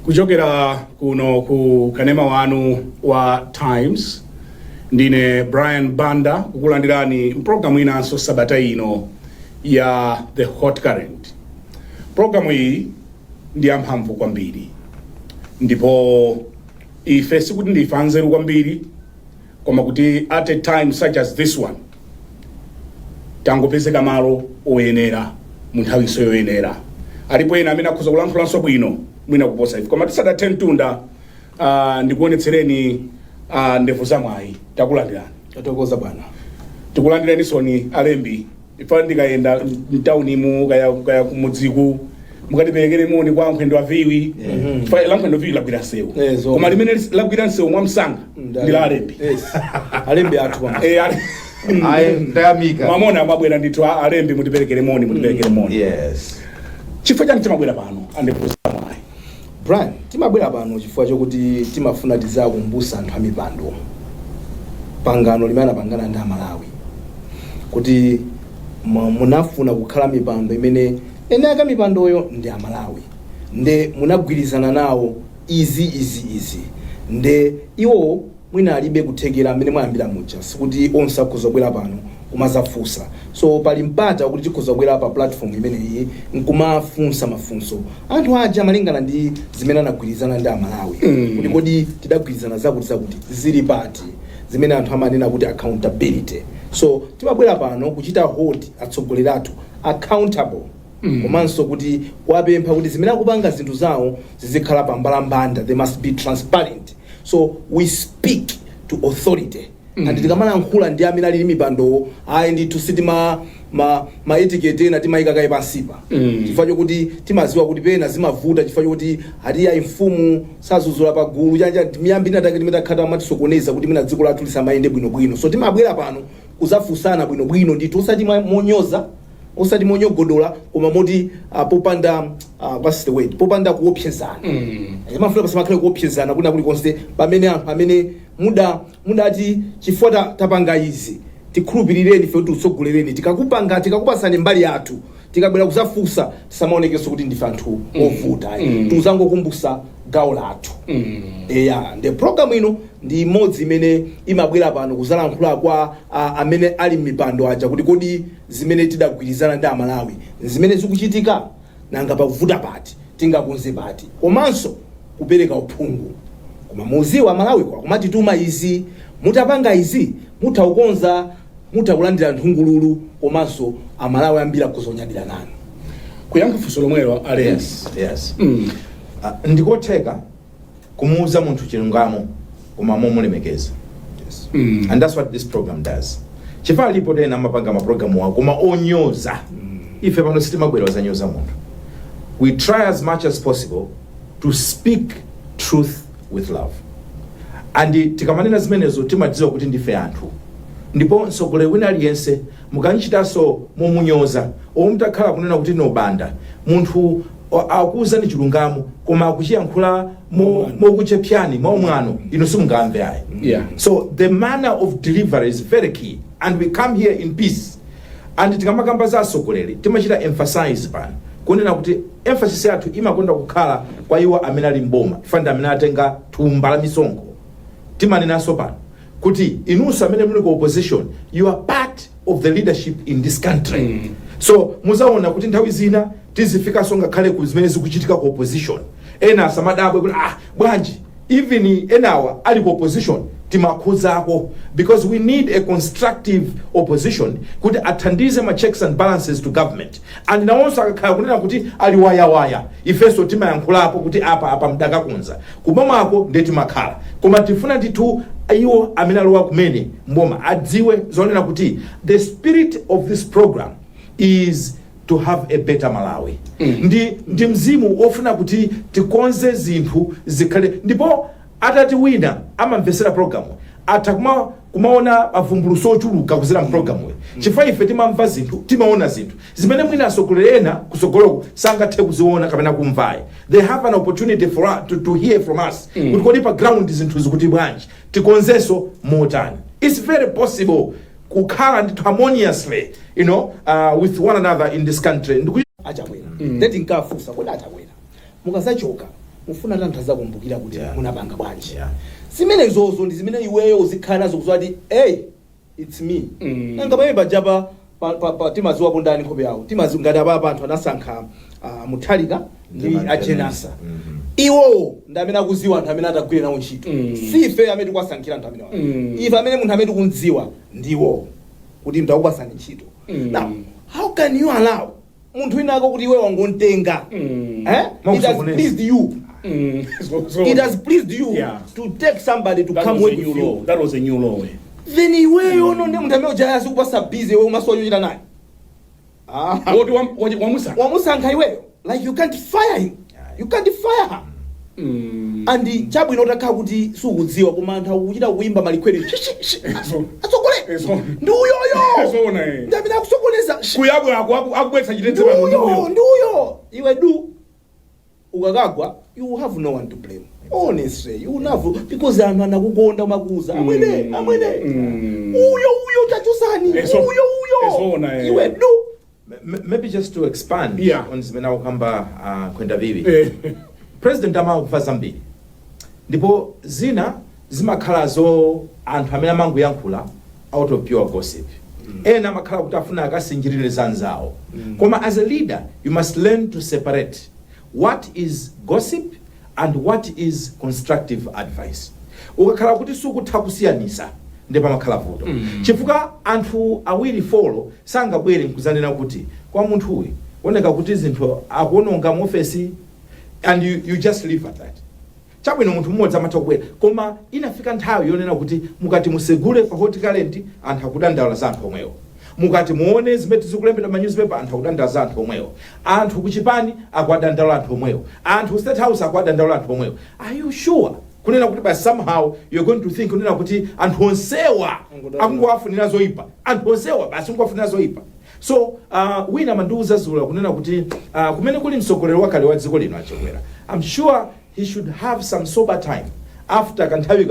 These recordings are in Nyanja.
Kuchokera kuno ku kanema wanu wa Times, ndine Brian Banda kukulandirani mpulogalamu inanso sabata ino ya The Hot Current. Pulogalamu iyi ndi yamphamvu kwambiri, ndipo ife sikuti ndife anzeru kwambiri, koma kuti at a time such as this one tangopezeka malo oyenera mu nthawinso yoyenera. Alipo ena amene akhoza kulankhulanso bwino mwina kuposa ife, koma tisadathe mtunda, ndikuonetsereni ndevu zamwayi. Takulandirani. Tathokoza, bwana. Tikulandireni alembi. Ifa ndikayenda mtaunimu kaya kumudziku, mukatiperekere moni kwa nkhwendo aviwi. Fa la nkhwendo viwi lagwira nsewu. Koma limene lagwira nsewu mwamsanga ndi la alembi. Yes. Alembi athu pamwe. Ayi, ndayamika. Mamona amabwera ndithu. Alembi, mutiperekere moni, mutiperekere moni. Yes. Chifukwa chani timabwera pano, andevu zamwayi? Brian, timabwera pano chifukwa chokuti timafuna tizakumbusa anthu amipando pangano limene anapangana ndi Amalawi, kuti munafuna kukhala mipando imene ene aka mipandoyo ndi Amalawi, nde munagwirizana nawo izi, izi, izi, nde iwo mwina alibe kuthekera amene mwayambira muja. Sikuti onse akhoza kubwera pano kumazafunsa, so pali mpata kuti tikhoza kubwera pa platform imeneyi nkumafunsa mafunso anthu aja malingana ndi zimene anagwirizana ndi Amalawi, kuti kodi tidagwirizana zakuti zakuti, zili pati, zimene anthu amanena kuti accountability. So timabwera pano kuchita hold atsogoleri athu accountable, komanso kuti kuwapempha kuti zimene akupanga zinthu zawo zizikhala pambalambanda. They must be transparent. So we speak to authority, and tikamalankhula ndi amene ali ndi mipandowo, ayi ndithu, sitima ma etiquette ena timayika kaye pansipa, chifukwa chokuti timaziwa kuti pena zimavuta, chifukwa chokuti ati ayi, mfumu sazuzula pagulu chanja, miyambi inatake timene takhala amatisokoneza kuti mina dziko lathu lisamayende bwinobwino. So timabwera pano kuzafunsana bwinobwino ndithu, osati monyoza, osati monyogodola, koma moti popanda, what's the word, popanda kuopsezana. Timafuna pasamakhale kuopsezana kuna kulikonse pamene anthu amene mudati chifukwa tapanga izi, tikhulupirireni ife kuti utsogolereni, tikakupanga, tikakupasani mbali yathu, tikabwera kuzafunsa tisamaonekenso kuti ndife anthu ovuta. Tuzangokumbusa gawo lathu. Eya, ndi program ino ndi imodzi imene imabwera pano kuzalankhula kwa amene ali m'mipando aja kuti kodi zimene tidagwirizana ndi Amalawi zimene zikuchitika, nanga pakuvuta pati, tingakonze pati, komanso kupereka uphungu. Koma muziwa Amalawi kwa kumatituma izi, mutapanga izi mutha kukonza, mutha kulandira nthungululu, komanso Amalawi ambiri akuzonyadira nanu. Kuyankha funso lomwelo, alembi. Yes. Ndikotheka kumuuza munthu chilungamo koma momulemekeza. And that's what this program does, chifukwa alipo ena amapanga mapulogalamu wawo koma onyoza. Ife pano sitimabwera kuzanyoza munthu. We try as much as possible to speak truth with love, and tikamanena zimenezo timadziwa kuti ndife anthu, ndipo mtsogoleri wina aliyense mukanchitanso momunyoza omwe mutakhala kunena kuti no banda, munthu akuwuzani chilungamo koma akuchiyankhula mokuchepyani mwaumwano, inu simungamve ayi. So the manner of delivery is very key, and we come here in peace. And tikamakamba za atsogoleri timachita emphasize pano kunena kuti emphasis yathu imakonda kukhala kwa iwo amene ali mboma, chifukwa ndi amene atenga thumba la misonkho. Timanenanso pano kuti inunso amene muli ku opposition, you are part of the leadership in this country. So muzaona kuti nthawi zina tizifikanso ngakhale ku zimene zikuchitika ku opposition. Ena asamadabwe kuti ah, bwanji even enawa ali ku opposition timakhudzako, because we need a constructive opposition kuti athandize ma checks and balances to government. And nawonso akakhala kunena kuti ali wayawaya, ifenso timayankhulapo kuti apa apa mdakakonza kubomako, ndiye timakhala. Koma tifuna ndithu iwo amene alowa kumene mboma adziwe zonena kuti the spirit of this program is to have a better Malawi. Ndi mzimu wofuna kuti tikonze zinthu zikhale, ndipo atati wina amamvesera programu atha kumaona mavumbuluso ochuluka kuzera mpulogalamuyo, chifukwa ife timamva zinthu, timaona zinthu zimene mwina atsogoleri ena kutsogoloko sangathe kuziona kapena kumvayi. They have an opportunity to hear from us kuti kodi pa ground zinthu zikuti bwanji, tikonzenso motani. It's very possible kukhala ndithu harmoniously with one another in this country. Achakwera, ndeti nkafunsa, kodi Achakwera, mukazachoka mufuna kuti anthu azakumbukira kuti munapanga bwanji? Zimenezozo ndi zimene iweyo uzikhala nazo, kuziwa kuti, "Hey, it's me." Nanga pamene pajapa timaziwapo ndani nkhope yawo? Timaziwa ngati apapa anthu anasankha Mutharika ndi Ndi a Jane Ansah. Iwowo ndi amene akuziwa anthu amene atagwire nawo ntchito. Si ife amene tikuwasankhira anthu amene. Ife amene munthu amene tikumdziwa ndiwo kuti ndakupasani ntchito. Now, how can you allow munthu winako kuti iwe wangontenga? Eh? It has Mwakusokoneza. pleased you. It has pleased you to take somebody to That come was work a new with you. law. That was a new law. Then iweyo no ndi munthu amene ujaya sikupasa busy, iwe umasowa chochita naye. Ah. Woti wamusankha. Wamusankha iweyo, like you can't fire him, you can't fire her. And chabwino utakhala kuti sukudziwa, koma anthu akuchita kuimba malikhwere, "Atsogole ndi uyoyo." Zoona, eh. Ndi amene akusokoneza. Kuyabwa akubwetsa chitetse Ndi pano ndi uyo. uyo. Ndi uyo. Iwe du ukakagwa, you have no one to blame, honestly. You will have, because anthu anakukonda, umakuza, "Amwene, amwene, uyo uyo tachosani." Uyo uyo. Zoona, eh. Iwe du. Maybe just to expand on zimene akukamba Kwenda Vivi. President amamva zambiri, ndipo zina zimakhala zo anthu amene amangoyankhula out of pure gossip. Ena amakhala kuti afuna akasinjirire za anzawo. Koma as a leader, you must learn to separate what is gossip and what is constructive advice. Ukakhala kuti sukutha kusiyanisa, ndi pamakhala vuto, chifukwa anthu awiri, four sangabwere nkuzanena kuti kwa munthu uyu oneka kuti zinthu akuononga mu ofesi, and you just leave at that. Chabwino, munthu mmodzi amatha kubwera, koma inafika nthawi yonena kuti mukati musegule pa Hot Current, anthu akudandaula za anthu omwewo. Mukati muone zimene zikulembedwa ma newspaper, anthu akudandaula za anthu omwewo. Anthu kuchipani akuwadandaula anthu omwewo. Anthu State House akuwadandaula anthu omwewo. Are you sure kunena kuti by somehow you're going to think kunena kuti anthu onsewa akungowafunira zoyipa, anthu onsewa basi kungowafunira zoyipa? So wina amandiuza zula kunena kuti kumene kuli mtsogoleri wakale wa dziko lino Achakwera, I'm sure he should have some sober time after kanthawi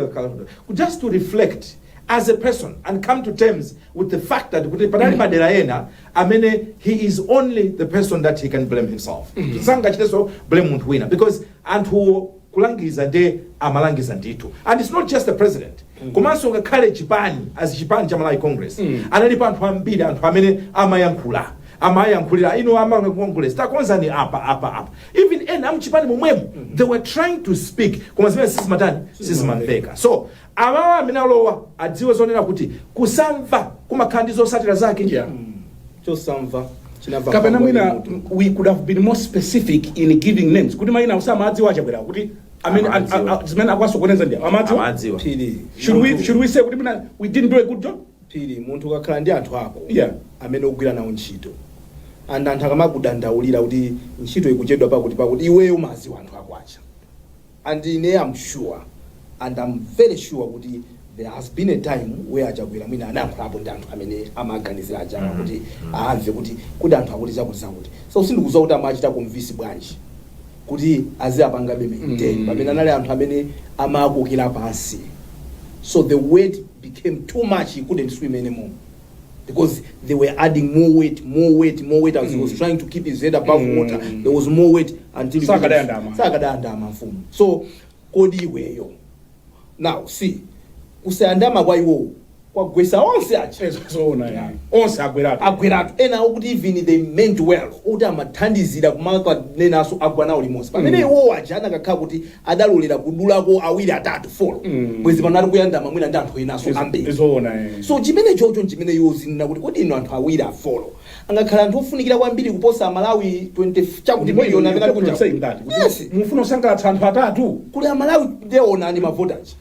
just to reflect as a person and come to terms with the fact that kuti panali madera ena amene he is only the person that he can blame himself. Sangachitenso blame munthu wina, because anthuwo kulangiza nde amalangiza ndithu. And it's not just the president, komanso ngakhale chipani, as chipani cha Malawi Congress, analipo anthu ambiri, anthu amene amayankhula, amayankhulira, "Ino ama Congress, takonzani apa, apa, apa." Even ena amchipani momwemo, they were trying to speak, koma zimene sizimatani, sizimamveka. So awawa amene alowa adziwe zonena kuti kusamva kumakhala ndi zosatira zake. Chosamva chinamva Kapena mpango mwina wa mutu. We could have been more specific in giving names, kuti mayina usamadziwa Achakwera kuti amene Amadziwa. zimene akwasokoneza ndi amadziwa. Amadziwa. Phiri. Should we say kuti mwina we didn't do a good job? Phiri, munthu ukakhala ndi anthu ako amene ukugwira nawo ntchito, and anthu akamakudandaulira kuti ntchito ikuchedwa pakuti pakuti, iweyo umaziwa anthu ako acha. And ine am sure, and I'm very sure kuti there has been a time where Achakwera mwina anayankhulapo ndi anthu amene amaganizira ajawa kuti amve kuti anthu akuti zakuti zakuti. So sindikudziwa kuti amachita convince bwanji kuti aziapangabe maintain pamene anali anthu amene amakokera pansi. So the weight became too much, he couldn't swim anymore, because they were adding more weight, more weight, more weight as he was trying to keep his head above water. There was more weight until he Sakadayandama. Sakadayandama mfumu. So kodi iweyo now see kusayandama kwa iwowo kwagwesa onse aja. Zoona, ya, onse agweratu. Agweratu. Ena okuti even they meant well, okuti amathandizira kumakanenaso, agwa nawo limodzi, pamene iwowo aja anakakhala kuti adalolera kudulako awiri, atatu, four, bwezi pano ali kuyandama mwina ndi anthu enaso ambiri. Zoona, eh. So chimene chocho chimene iwo zinena kuti kodi ino anthu awiri, a four angakhala anthu ofunikira kwambiri kuposa Amalawi 20 chakuti miliyoni amene ali kunja? Saying that kuti mufuna kusangalatsa anthu atatu. Kuli Amalawi, ndeonani mavotaji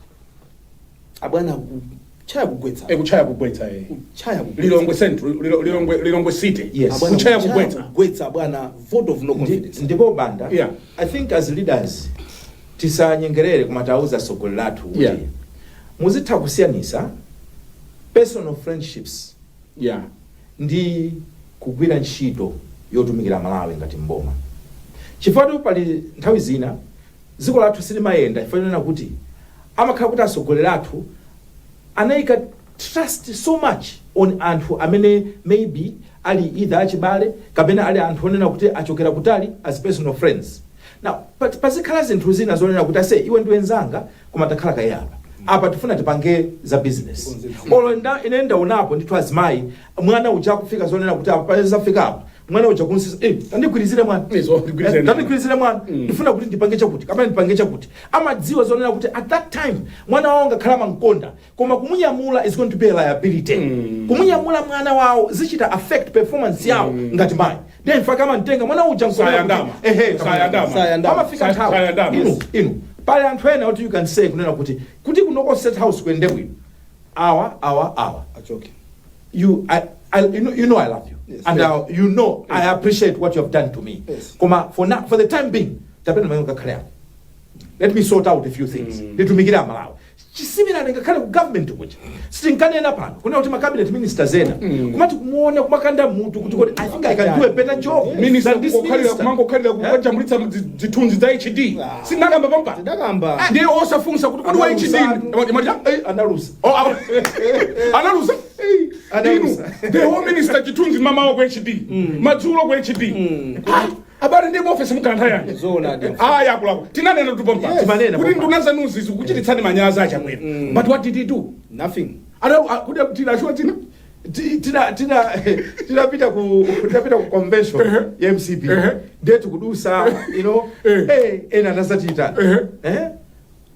abwana, kuchaya kugwetsa. Kuchaya kugwetsa, eh. Kuchaya kugwetsa. Lilongwe Central, Lilongwe City. Yes. Abwana, Kuchaya kugwetsa. Kugwetsa bwana, vote of no confidence. Ndipo Banda, I think as leaders tisanyengerere, koma tauza atsogoleri athu kuti muzitha kusiyanisa personal friendships ndi kugwira ntchito yotumikira Malawi ngati mboma, chifukwa pali nthawi zina dziko lathu silimayenda chifukwa chonena kuti amakhala kuti atsogoleri athu anayika trust so much on anthu amene maybe ali either achibale kapena ali anthu onena kuti achokera kutali as personal friends. Now pazikhala zinthu zina zonena kuti, ase, iwe ndi wenzanga, koma takhala kaye apa, apa tifuna tipange za business. Olo ine ndaonapo ndithu azimayi, mwana uja akufika zonena kuti apa pazafika apa, mwana uja kunsisa, "Tandigwirizire mwana." Izo, ndigwirizire. "Tandigwirizire mwana, ndifuna kuti ndipange chakuti kapena ndipange chakuti." Amadziwa zonena kuti at that time mwana wawo ngakhala mankonda, koma kumunyamula is going to be a liability. Kumunyamula mwana wawo zichita affect performance yawo ngati mayi. Then in fact amamtenga mwana uja nkuona kuti- Sayandama. Ehe. Sayandama. Sayandama. Pamafika nthawi, Sayandama. inu pali anthu ena kuti you can say kunena kuti kunoko State House kuyende bwino, awa, awa, awa achoke. You I you know I love you and you know I appreciate what you have done to me. Koma for now, for the time being, tapena mayo kakhale ako. Let me sort out a few things. Nditumikire Amalawi. Similarly, ngakhale ku government kuja. Sitinkanena pano kuna kuti ma cabinet ministers ena kumati kumuona kumakanda mutu kuti I think I can do a better job Minister than this kukhalira minister. Kumangokhalira kukajambulitsa zithunzi za HD. Ah. Sinakamba pampa. Tidakamba. Ndiye osafunsa kuti kodi wa HD Analusa. Imati Analusa. Oh, analusa. Analusa. Inu, the whole minister chithunzi mamawa ku HD, madzulo ku HD. Ah, abale, ndi office mukantha yanji? Zoona ndi. Aya, akulapo tinanena tupompa Yes. Timanena kuti pompa. nduna zanuzi zikuchititsani manyazi achakwera, but what did he do? Nothing. Ada kuti tinashuwa tina Tinapita ku convention ya MCP. Ndiye tikudusa, ena anasatita,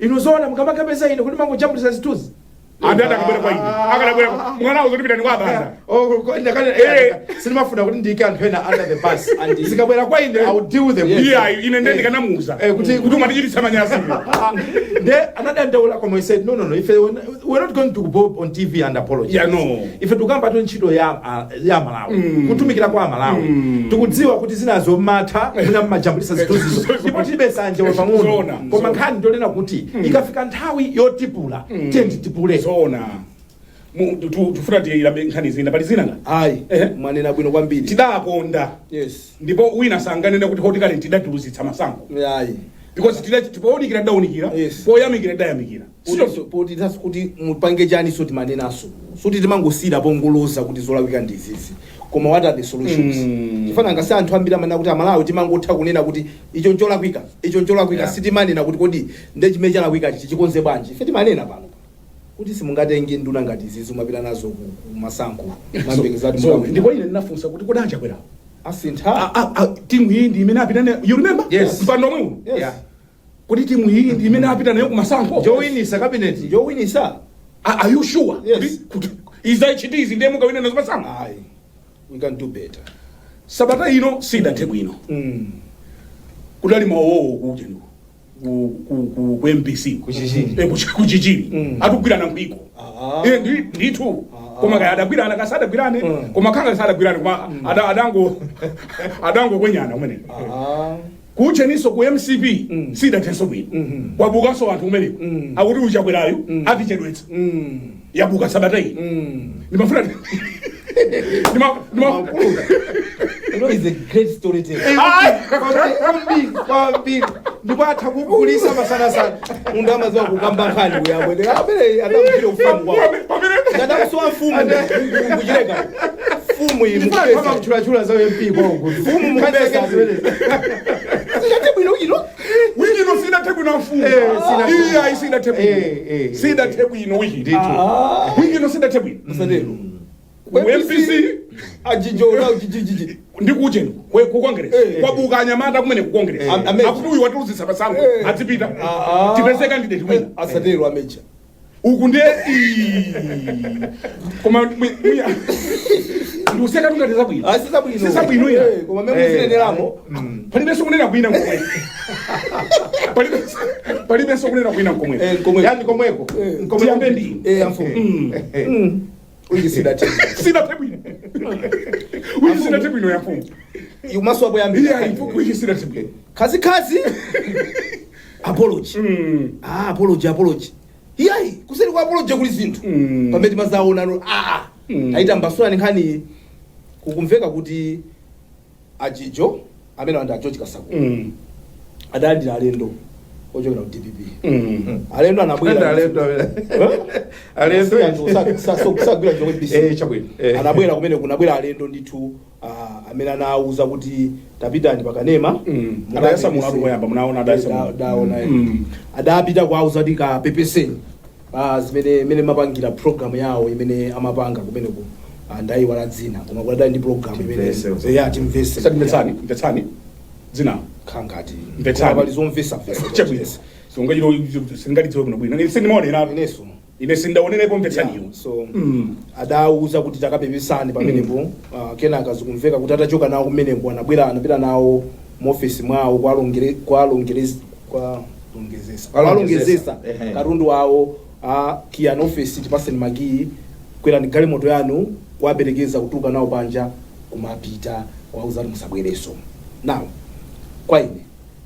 "Inu zoona mukamakapeza ine kuti mangojambulisa zithunzi?" Andi adakabwera kwa ine, akadabwera mwana uzotipita ndi kwa Banda. Oh, sindimafuna kuti ndiyike anthu ena under the bus. Zikabwera kwa ine, I will deal with them. Iya, ine ndiye ndikanamuuza kuti umatichititsa manyazi. Nde anadandaula, koma he said, "No, no, no, ife we're not going to go on TV and apologize." Yeah, no. Ife tikukamba tu ntchito ya Malawi, kutumikira kwa Malawi. Tikudziwa kuti zinazo matha mwina mmajambulisa zithunzizo, ndipo tilibe sanje pang'ono. Zona, Koma zona. nkhani ndionena kuti ikafika nthawi yotipula, tiye nditipule. Zona. Tufuna tiyilambe nkhani zina, pali zina nga? Ayi. Mwanena bwino kwambiri. Tidakonda. Ndipo wina sanganene kuti Hot Current tidatuluzitsa masankho, Ayi. because tipowunikira tidawunikira, poyamikira tidayamikira. Poti tasi kuti mupange chani, so timanenaso suti timangosira pongoloza kuti zolakwika ndi izizi, koma what are the solutions? Chifana ngasi anthu ambiri amanena kuti Amalawi timangotha kunena kuti icho ncholakwika, icho ncholakwika. Sitimanena kuti kodi nde chimene chalakwika chichikonze bwanji. Ife timanena pano kuti simungatenge nduna ngati izizi umapita nazo ku masankho mambekeza. So, ndipo ine ndinafunsa kuti kodi achakwerawo Asintha. Timu iyi ndi imene apita nayo, you remember? Yes. Mpando omwe uno. Yes. Kuti timu iyi ndi imene apita nayo kumasankho? Jowinisa cabinet. Jowinisa. Are you sure? Yes. Kuti iza HD izi ndiye mukawina nazo masankho? Ayi, we can do better. Sabata ino sidathe bwino. Kudali mawowo kuja ndiko ku MBC. Kuchichiri. Kuchichiri. Atugwirana nkhwiko. Ah. Ndithu, koma kaya adagwirana kasadagwirane, koma khanga sadagwirane, koma adango kwenyana kumeneko. Kucheniso ku MCP sidathenso bwino. Kwabukanso anthu kumeneko akuti uchakwerayo atichedwetsa. Yabuka sabata iyi. Ndimafuna ndima You know, he's a great storyteller. Kwambiri, kwambiri, ndipo atha kugulisa masanasana. Munthu amaziwa kukamba nkhani kuyabwe amene adamupita ufumu kwawo. Pamene Ngadakusowa mfumu kuchileka mfumu iyi mukupeza. Amachulachula za MP kwawo. Mfumu mukupeza. Sichate bwino ino. Wiki ino sidathe bwino, mfumu. Sidathe. Iya, ayi, sidathe bwino. Sidathe bwino wiki. Ndithu. Wiki ino sidathe bwino. Musatero. Ku MBC Ajijo na jijiji. Ndi kucheni ku Congress. Kwabuka anyamata kumene ku Congress akuti uyu watuluzitsa masankho, adzipita, tipeze candidate wina. Asatero ameja. Uku ndiye ii. Koma ndiuseka tungati zabwino. Asisabwino. Sisabwino ina. Koma memwe zineneramo. Palibenso kunena kwina nkomwe, palibenso kunena kwina nkomwe. Komwe. Yani komweko. Tiyambe ndi Amfumu. Uyi sidathe. Sidathe bwino wiki, sidathe bwino ya mfumu. Umaso apo yambira. Iya, wiki sidathe bwino. Kazi kazi. Apology. Ah, apology, apology. Iyayi, kuseri kwa apology kuli zinthu. Pamene timazaona no, ah. Aita mbasula nkhani kukumveka kuti ajijo amene wanda George Kasakula adalandira alendo. Ochokera ku DPP. Alendo Alendo anabwera. Alendo alendo. Anthu sagwira ntchito ku MBC. Chabwino. Anabwera kumene kunabwera alendo ndithu, amene anawuza kuti tapitani pakanema. Adayasamula atu koyamba, munaona adayasamula. Daona. Adapita kuauza kuti kapepeseni pa zimene imene mapangira program yawo imene amapanga kumeneko. Ndayiwala dzina, koma kuti adali ndi program imene Timvese. Ya, Timvese. Sati mvetsani, mvetsani dzina. Khangati Mvetsani. koma pali zomvesa mvesa. Chabwino, sungachito singalidziwe bwino bwino, ine sindimaonera. Ineso. Ine sindaonerepo mvetsaniyo. Yeah, so adauza kuti takapepesani pamenepo. Kenaka zikumveka kuti atachoka nawo kumeneko anabwera, anapita nawo muofisi mwawo kwalongezesa kwalongezesa katundu wawo, kiyani ofisi, tipaseni makiyi, kwerani galimoto yanu, kuwaperekeza kutuluka nawo panja, kumapita kwauza kuti musabwereso. Now, kwa ine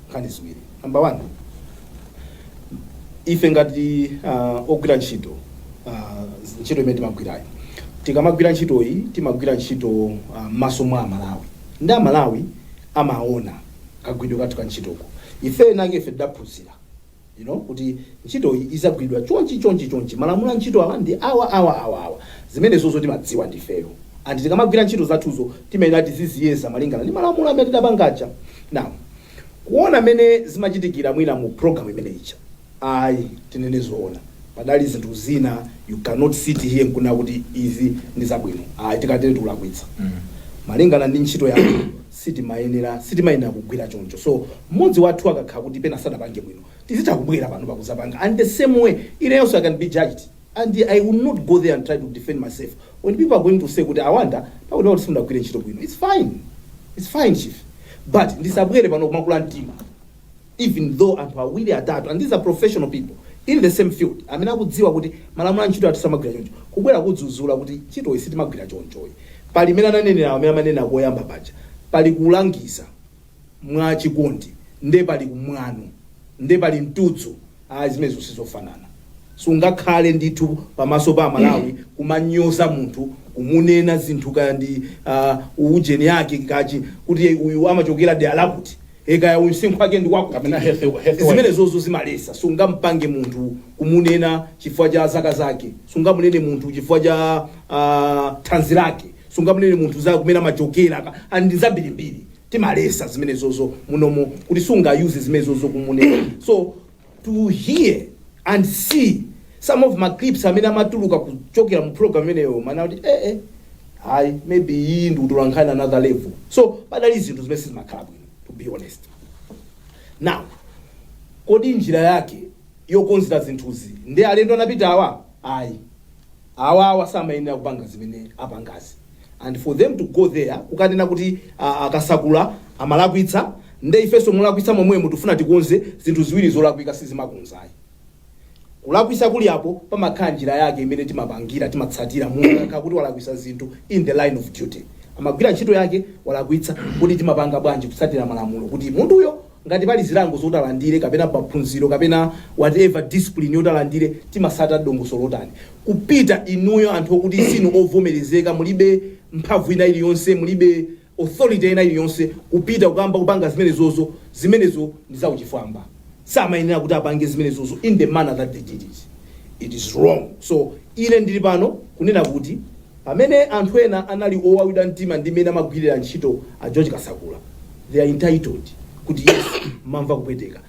nkhani ziwiri. Number one, ife ngati ogwira ntchito, ntchito imene timagwirayo, tikamagwira ntchitoyi timagwira ntchito m'maso mwa Amalawi, ndi Amalawi amaona kagwiridwe kathu ka ntchitoko. Ife nake ife tidaphunzira kuti ntchitoyi izagwiridwa chonchi, chonchi, chonchi, malamulo a ntchito awa ndi awa, awa, awa, awa. Zimene zozo timadziwa ndifeyo, and tikamagwira ntchito zathuzo timayenera tiziziyeza malingana ndi malamulo amene tidapangaja. Now, kuona mene zimachitikira mwina mu program imene ija, ayi, tinene zoona, padali zinthu zina you cannot sit here nkuna kuti izi ndi zabwino. Ayi, tikatere tikulakwitsa. Malingana ndi ntchito yathu sitimayenera kugwira choncho. So mmodzi wathu akakhala kuti pena sadapange bwino, tizitha kubwera pano pakuzapanga. And the same way inenso I can be judged, and I will not go there and try to defend myself when people are going to say kuti awanda pakuti kuti simudagwire ntchito bwino. It's fine, it's fine, chief, but ndisabwere pano kumakula mtima, even though anthu awiri, atatu, and these are professional people in the same field amene akudziwa kuti malamulo a ntchito athu samagwira choncho, kubwera kudzudzula kuti ntchito iyi sitimagwira chonchoyi. Pali imene ananenera, amene amanena koyamba paja, pali kulangiza mwachikondi, nde pali kumwano, nde pali mtudzu. Ayi, zimenezo sizofanana. Sungakhale ndithu pamaso pa Amalawi kumanyoza munthu, kumunena zinthu kaya ndi ujeni yake kachi kuti uyu amachokera dera lakuti, kaya uyu msinkhu wake ndi wakuti. Kapena health. Zimene zozo zimalesa. Sungampange munthu kumunena chifukwa cha zaka zake, sungamunene munthu chifukwa cha thanzi lake, sungamunene munthu za kumene amachokera and zambirimbiri. Timalesa zimene zozo munomo kuti sungayuze zimene zozo kumunena. So to hear and see some of my clips amene amatuluka kuchokera mu program imeneyo, mana kuti hayi, maybe iyi ndikutola nkhani another level. So padali zinthu zimene sizimakhala bwino, to be honest. Now, kodi njira yake yokonzera zinthuzi ndi alendo anapita awa? Ayi, awawa samayenera kupanga zimene apangazi. And for them to go there kukanena kuti akasakula amalakwitsa, nde ifenso mulakwitsa momwemo, tifuna tikonze zinthu ziwiri zolakwika, sizimakonzayi. Kulakwisa kuli apo, pamakhala njira yake imene timapangira, timatsatira. Munthu akakhala kuti walakwisa zinthu in the line of duty, amagwira ntchito yake, walakwitsa, kuti timapanga bwanji kutsatira malamulo kuti munthuyo ngati pali zilango zoti alandire, kapena maphunziro, kapena whatever discipline yoti alandire, timasata dongosolo lotani? Kupita inuyo anthu okuti sinu ovomerezeka, mulibe mphamvu ina iliyonse, mulibe authority ina iliyonse, kupita kukamba kupanga zimenezozo, zimenezo ndi zauchifwamba. Samayenera kuti apange zimenezozo in the manner that they did it. It is wrong. So ine ndili pano kunena kuti pamene anthu ena anali owawidwa mtima ndi mmene amagwirira ntchito a George Kasakula, they are entitled kuti yes, mamva kupweteka,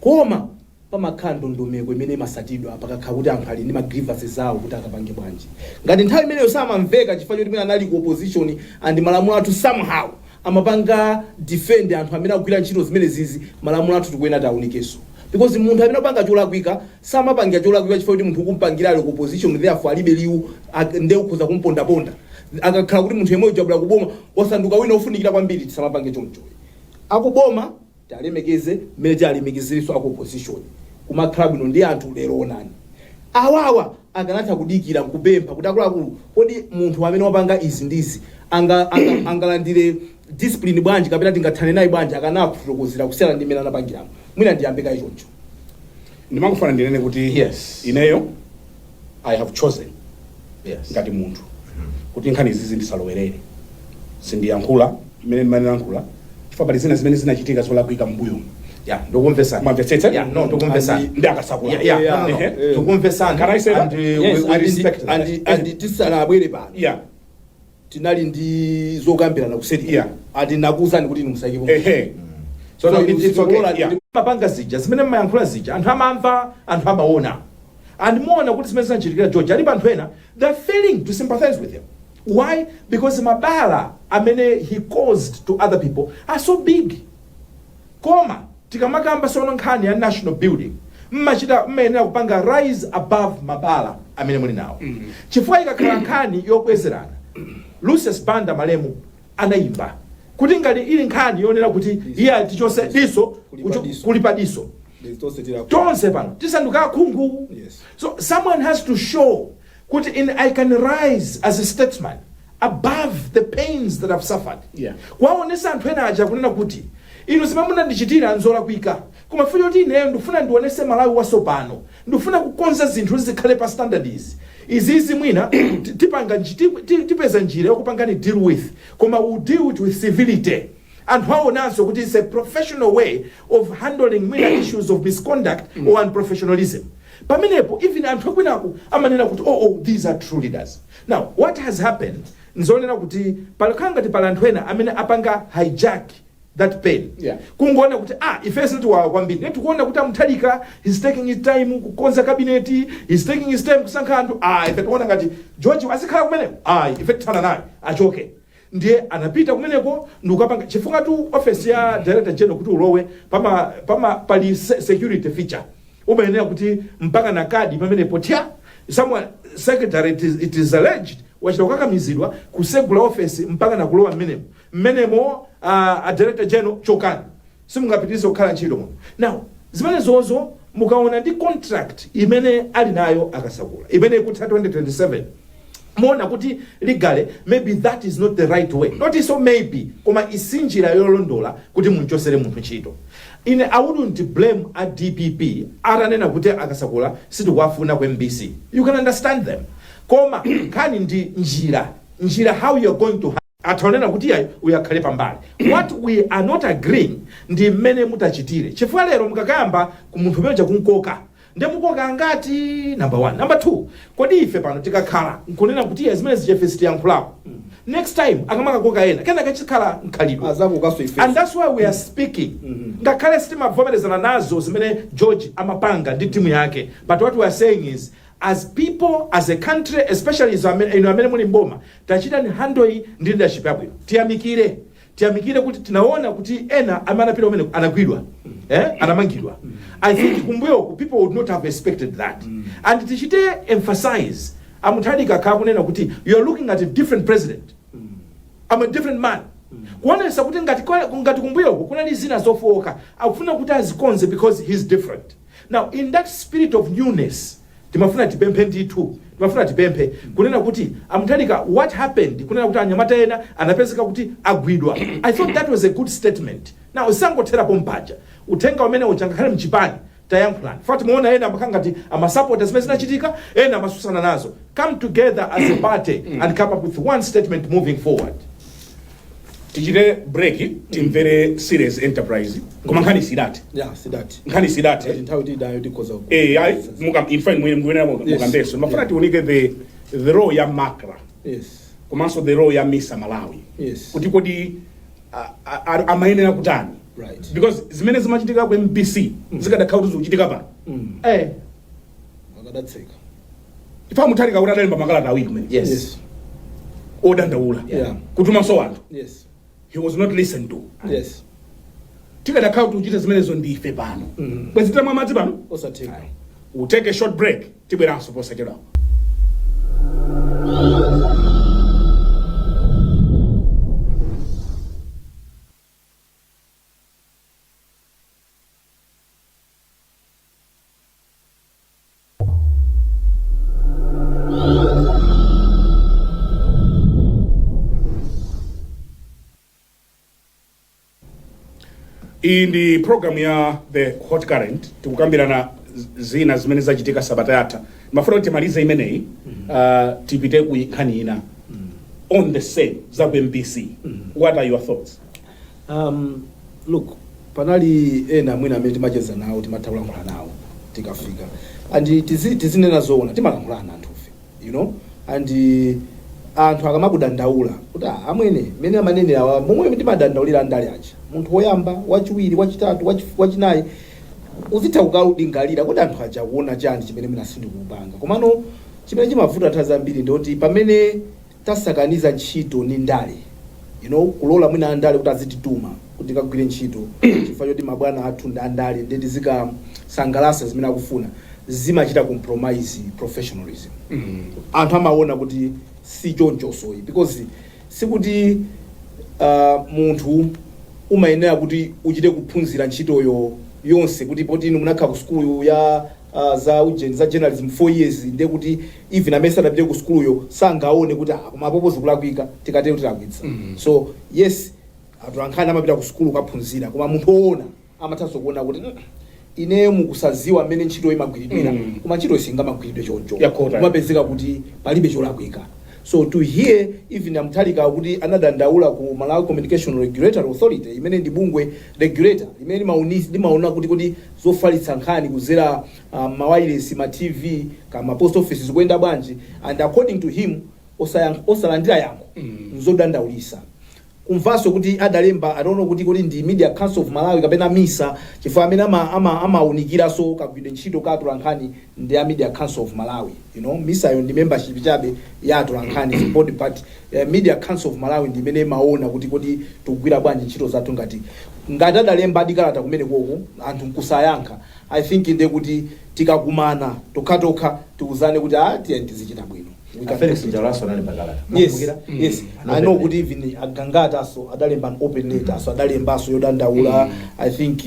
koma pamakhala ndondomeko imene imasatidwa pakakhala kuti anthu ali ndi ma grievances awo, kuti akapange bwanji. Ngati nthawi imeneyo samamveka chifukwa choti mwina anali ku opposition, and malamulo athu somehow amapanga defend anthu amene akugwira ntchito zimene zizi, malamulo athu tikuyenera tiawunikenso, because munthu amene akupanga cholakwika samapangira cholakwika chifukwa kuti munthu ukumpangira ali ku opposition, therefore alibe liwu, nde ukhoza kumpondaponda. Akakhala kuti munthu yemweyo jabula kuboma, wasanduka wina ofunikira kwambiri. Tisamapange choncho. Akuboma tialemekeze mmene tialemekezerenso aku opposition, kumakhala bwino ndi anthu. Lero onani awawa akanatha kudikira nkupempha kuti akuluakulu, kodi munthu amene wapanga izi ndizi angalandire discipline bwanji, kapena tingathane naye bwanji? Akanafotokozera kusiyana ndi mmene anapangiramo. Mwina ndiyambe kayi choncho. Ndimangofuna ndinene kuti ineyo I have chosen ngati munthu kuti nkhani izizi ndisalowerere, sindiyankhula mmene ndimayankhula chifukwa pali zina zimene zinachitika zolakwika m'mbuyo. Yeah, ndikumvesani. Mwamvetsetsa? Yeah, no, ndikumvesani. Ndi akasakula. Yeah, no. Ehe. Tikumvesani. Can I say that? And Yes, we respect that. and tisanabwere pano Yeah. tinali ndi zokambirana kuseri. And nakuwuzani kuti musaikepo. Ehe. So no, So it's okay. it's- Yeah. Mapanga zija zimene mmayankhula zija, anthu amamva, anthu amaona, and muona kuti zimene zinachitikira George, alipo anthu ena they're failing to sympathize with him. Why? Because mabala amene he caused to other people are so big. Koma tikamakamba sono nkhani ya national building, mmachita mmayenera kupanga rise above mabala amene muli nawo, chifukwa ikakhala nkhani yobwezerana, Lucius Banda malemu anayimba kuti ngati ili nkhani yonena kuti iye tichose diso, Kulipa diso. Kulipa diso, tonse tira tonse pano tisanduka akhungu. So someone has to show kuti in I can rise as a statesman above the pains that I've suffered, kuwaonesa anthu ena aja kunena kuti inu zimene munandichitira nzolakwika, koma futi kuti ineyo ndifuna ndionese Malawi wasopano, ndifuna kukonza zinthu zikhale pa standard izi izizi. Mwina tipanga tipeza njira yokupangani deal with, koma we deal with civility. Anthu aonanso kuti it's a professional way of handling mwina issues of misconduct or unprofessionalism. Pamenepo even anthu akwinaku amanena kuti, Oh, these are true leaders." Now what has happened, nzonena kuti palikhala ngati pali anthu ena amene apanga hijack that pain, kungoona kuti ah, ife sintiwawa kwambiri, ne tikuona kuti amuthalika, he's taking his time kukonza cabinet, he's taking his time kusankha anthu. Ah, ife tikuona ngati George azikhala kumeneko, ah, ife tithana naye, achoke. Ndiye anapita kumeneko ndikukapanga, chifukwa tu office ya director general kuti ulowe pama pali security feature, umayenera kuti mpaka na kadi pamenepo tya. Someone secretary, it is alleged, wachita kukakamizidwa kusegula office mpaka na kulowa mmenemo. A director general, chokani, simungapitirize kukhala ntchito muno. Now zimene zozo mukaona ndi contract imene ali nayo akasakula imene ikutha 2027, muona kuti legally maybe that is not the right way, not so maybe, koma isi njira yolondola kuti munchosere munthu ntchito. Ine I wouldn't blame a DPP atanena kuti akasakula sitikuwafuna ku MBC. You can understand them, koma nkhani ndi njira, how you are going to ataonena kuti iyayi, uyakhale pambali. What we are not agreeing ndi mmene mutachitire, chifukwa lero mukakayamba ku munthu umene kunkoka, ndi mukoka angati? Number one. Number two, kodi ife pano tikakhala nkunena kuti iye zimene zichefe sitiyankhulapo, next time akamakakoka ena kena kachikhala mkhalidwe azakokanso ife. And that's why we are speaking. Ngakhale sitimavomerezana nazo zimene George amapanga ndi timu yake, but what we are saying is, as people, as a country, especially inu amene muli mboma, tachitani handle iyi ndi leadership yabwino. Tiyamikire kuti tinaona kuti ena amene anapita kumene anagwidwa, anamangidwa. I think kumbuyoku people would not have expected that. And tichite emphasize, amuthalika akhala kunena kuti you are looking at a different president, I'm a different man, kuonesa kuti ngati kumbuyoko kunali zina zofowoka, akufuna kuti azikonze because he's different. Now in that spirit of newness, timafuna tipemphe ndithu, timafuna tipemphe kunena kuti amuthalika, what happened kunena kuti anyamata ena anapezeka kuti agwidwa, I thought that was a good statement. Now isangotherapo mpaja uthenga umene uja, ngakhale mchipani tayankhulani fati muona ena amakhala ngati amasapota zimene zinachitika, ena amasusana nazo. Come together as a party and come up with one statement moving forward. Tichite break, timvere Series Enterprise, koma nkhani sidati. Yeah, sidati. Nkhani sidati. Ngati nthawi tili nayo tikhoza Eh, ayi, muka in fact mwene mwene mukambeso mafuna tiunike the role ya MACRA komanso the role ya MISA Malawi, kuti kodi amayenera kutani, because zimene zimachitika ku MBC zikadakhala kuti zikuchitika pano, akadatseka. Ifa muthalika kuti adalemba makalata awiri kumene odandaula, kutumanso anthu, he was not listened to. Tikadakhala kuti uchite zimenezo ndife pano, bwezi titamwa madzi pano? Osatheka. We'll take a short break, tibweranso posachedwapa. Iyi ndi program ya The Hot Current. Tikukambirana zina zimene zachitika sabata yatha. Mafuna kuti timalize imeneyi, tipite ku nkhani ina on the same za ku MBC. What are your thoughts? Look, Panali ena mwina amene timacheza nawo, timatha kulankhula nawo tikafika, and tizinena zoona, timalankhulana anthufe, and anthu akamakudandaula kuti, "Ah, amwene," mmene amanenera awa, momwe timadandaulira andale aja, munthu woyamba, wachiwiri, wachitatu, wachinayi, uzitha kukalingalira kuti anthu aja akuona chani chimene mwina sindikupanga. Komano chimene chimavuta nthawi zambiri ndikuti pamene tasakaniza ntchito ndi ndale, kulola mwina andale kuti azitituma kuti tikagwire ntchito chifukwa choti mabwana athu ndi andale, ndi tizikasangalasa zimene akufuna, zimachita compromise professionalism. Anthu amaona kuti si chonchosoyi, because sikuti munthu umayenera kuti uchite kuphunzira ntchitoyo yonse, kuti poti inu munakhala ku sukulu ya za ujeni, za journalism 4 years, ndiye kuti even amene sanapite ku sukuluyo sangaone kuti, ah, koma apopo zikulakwika, tikatero tilakwitsa. So yes, atolankhani amapita ku sukulu kukaphunzira, koma munthu woona amathanso kuona kuti ineyo mukusaziwa mmene ntchito imagwiridwira, koma ntchito isingamagwiridwe choncho. Yakhota. Kumapezeka kuti palibe cholakwika. So to hear even a Mutharika kuti anadandaula ku Malawi Communication Regulatory Authority, imene ndi bungwe regulator limene limaona kuti zofalitsa nkhani kuzera mawayilesi, ma TV, kama post office zikuyenda bwanji, and according to him osalandira yankho, nzodandaulisa. Kumvanso kuti adalemba, I don't know kuti ndi Media Council of Malawi kapena MISA, chifukwa amene amawunikiranso kagwidwe ntchito ka atolankhani ndi a Media Council of Malawi. MISA yo ndi membership chabe ya atolankhani, board, but Media Council of Malawi ndi imene imaona kuti tikugwira bwanji ntchito zathu. Ngati adalemba adikalata kumene koko, anthu nkusayankha, I think nde kuti tikakumana tokhatokha tiuzane kuti, ah, tiye tizichita bwino. We can Felix do it. Njawalaso analemba kalata. Yes. Mukumbukira? Yes. An I know open kuti even agangataso adalemba an open letter, so adalembaso yodandaula. I think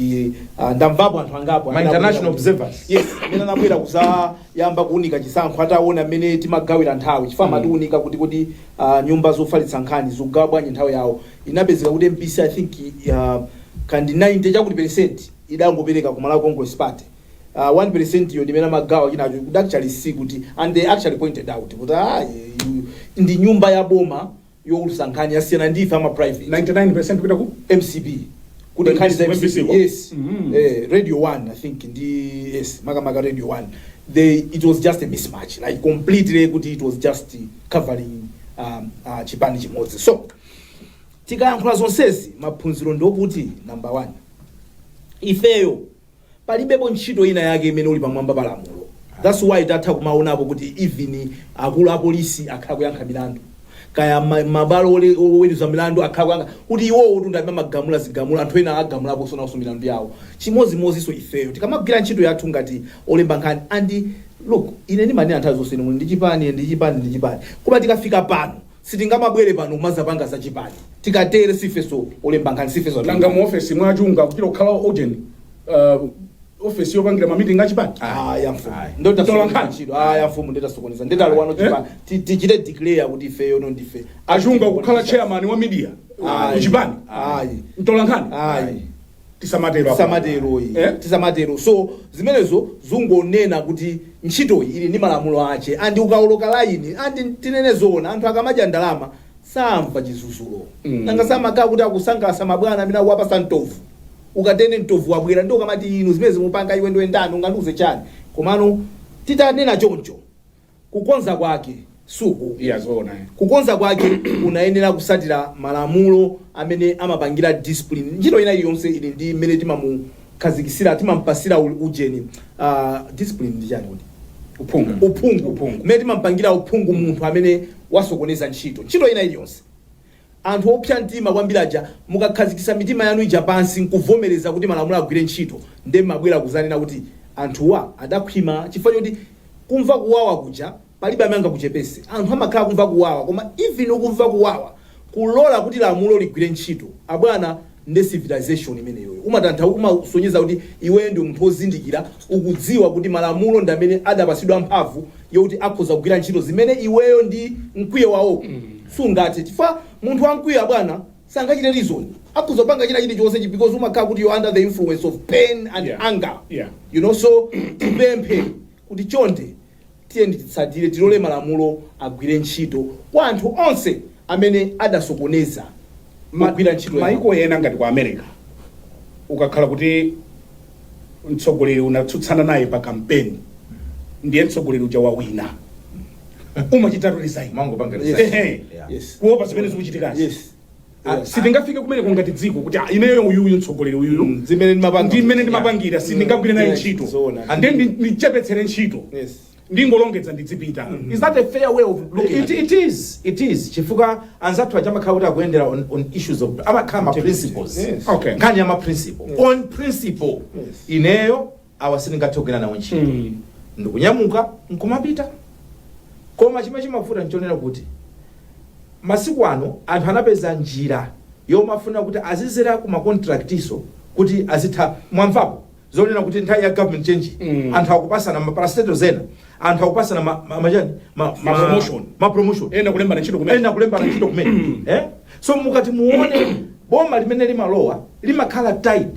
ndamvapo anthu angapo Ma amene international abwera observers. Yes, amene anabwera kuzayamba kuunika chisankho, ataona mmene timagawira nthawi, chifukwa amatiunika kuti nyumba zofalitsa nkhani zikugawa bwanji nthawi yawo, inapezeka kuti MBC, I think, kandi 90 chakuti percent idangopereka ku Malawi Congress Party, 1% yo ndimene amagawa chinacho. Could actually see kuti, and they actually pointed out kuti, ah, ndi nyumba ya boma yowulutsa nkhani, yasiyana ndi ife ama private. 99% kupita ku MCP, kuti nkhani za MBC MCP ko? Yes. Radio 1, I think, ndi, yes, makamaka Radio 1, they it was just a mismatch, like completely, kuti it was just covering chipani chimodzi. So tikayankhula zonsezi, maphunziro ndiokuti, number one, ifeyo palibepo ntchito ina yake imene uli pamwamba pa lamulo. That's why tatha kumaonapo kuti even akulu apolisi akhala kuyankha milandu, kaya mabwalo oweruza milandu akhala kuyankha, kuti iwowo tu ndi amagamula zigamulo, anthu ena agamulaponso nawonso milandu yawo. Chimodzimodzinso ifeyo tikamagwira ntchito yathu ngati olemba nkhani. And look, ine ndimanena nthawi zonse, ine muli ndi chipani, ndi chipani, ndi chipani, koma tikafika pano sitingamabwere pano kumazapanga za chipani. Tikatere sifeso olemba nkhani, sifeso. Nanga mu ofesi mwachunga kuchita kukhala urgent, ofesi yopangira ma meeting achipani? Aya mfumu. Ayi. Tola nkhani. Ntchito, aya mfumu, ndetasokoneza ndetaliwano. Eh? Chipani tichite declare kuti ifeyo no ndife Achunga kukhala chairman wa media Ayi. kuchipani? Ayi. Mtola nkhani? Ayi. Tisamatero. Tisamatero iyi. Eh? Tisamatero. So zimenezo zungonena kuti ntchitoyi ili ndi malamulo ache, and ukawoloka line, and tinene zoona, anthu akamadya ndalama samva chizuzulo. Nanga samakhala kuti akusangalasa mabwana amene akuwapasa mtovu? Ukatene mtovu wabwera, ndi ukamati inu zimene zimupanga, iwe ndiwe ndani, ungandiuze chani? Komano titanena choncho, kukonza kwake suku Iya, zoona, eh. Kukonza kwake unayenera kusatira malamulo amene amapangira discipline. Ntchito ina iliyonse ili ndi mmene timamukhazikisira, timampasira ujeni, discipline ndi chani kuti? Uphungu. Uphungu. Uphungu. Mmene timampangira uphungu munthu amene wasokoneza ntchito, ntchito ina iliyonse, anthu opsa mtima kwambiri aja, mukakhazikisa mitima yanu ija pansi nkuvomereza kuti malamulo agwire ntchito, nde mabwera kuzanena kuti anthuwa adakhwima, chifukwa choti kumva kuwawa kuja palibe amene angakuchepese. Anthu amakhala kumva kuwawa, koma even ukumva kuwawa, kulola kuti lamulo ligwire ntchito, abwana, nde civilization imeneyoyo. Umatantha umasonyeza kuti iweyo ndi munthu wozindikira, ukudziwa kuti malamulo ndi amene adapasidwa mphamvu yokuti akhoza kugwira ntchito zimene iweyo ndi mkwiyo wawo sungathe, chifukwa munthu wamkwiyo, abwana, sangachite reason, akhoza kupanga china chilichonse, because umakhala kuti you're under the influence of pain and anger. So tipemphe kuti chonde tiye titsatire, tilole malamulo agwire ntchito kwa anthu onse amene adasokoneza kugwira ntchito yawo. Maiko ena ngati ku America. Ukakhala kuti mtsogoleri unatsutsana naye pa kampeni, ndiye mtsogoleri uja wawina, umachitatu resign. Mangopanga Yes. resign. Ehe. Yeah. Yes. Kuopa zimene zikuchitikazi. Yes. Sitingafike kumene ngati dziko kuti, ah, ineyo uyuyu, mtsogoleri uyuyu, Zimene ndimapanga, ndi mmene ndimapangira, sindingagwire naye ntchito, Zoona. ndiye ndichepetsere ntchito, ndingolongedza, ndizipita. Is that a fair way of looking at It, it? it is, it is, chifukwa anzathu aja amakhala kuti akuyendera on issues of, amakhala ma principles. Nkhani ya ma principle, on principle, ineyo awa sindingathe kugwira nawo ntchito, ndikunyamuka nkumapita. Koma chimene chimavuta nchonena kuti masiku ano anthu anapeza njira yomafuna kuti azizera ku ma contract iso kuti azitha. Mwamvapo zonena kuti nthawi ya government change, anthu akupasana ma parastatals ena, anthu akupasana machani, Ma promotion. Ma promotion. Ena kulembana ntchito kumene. Ena kulembana ntchito kumene, eh? So mukati muone, boma limene limalowa limakhala tied,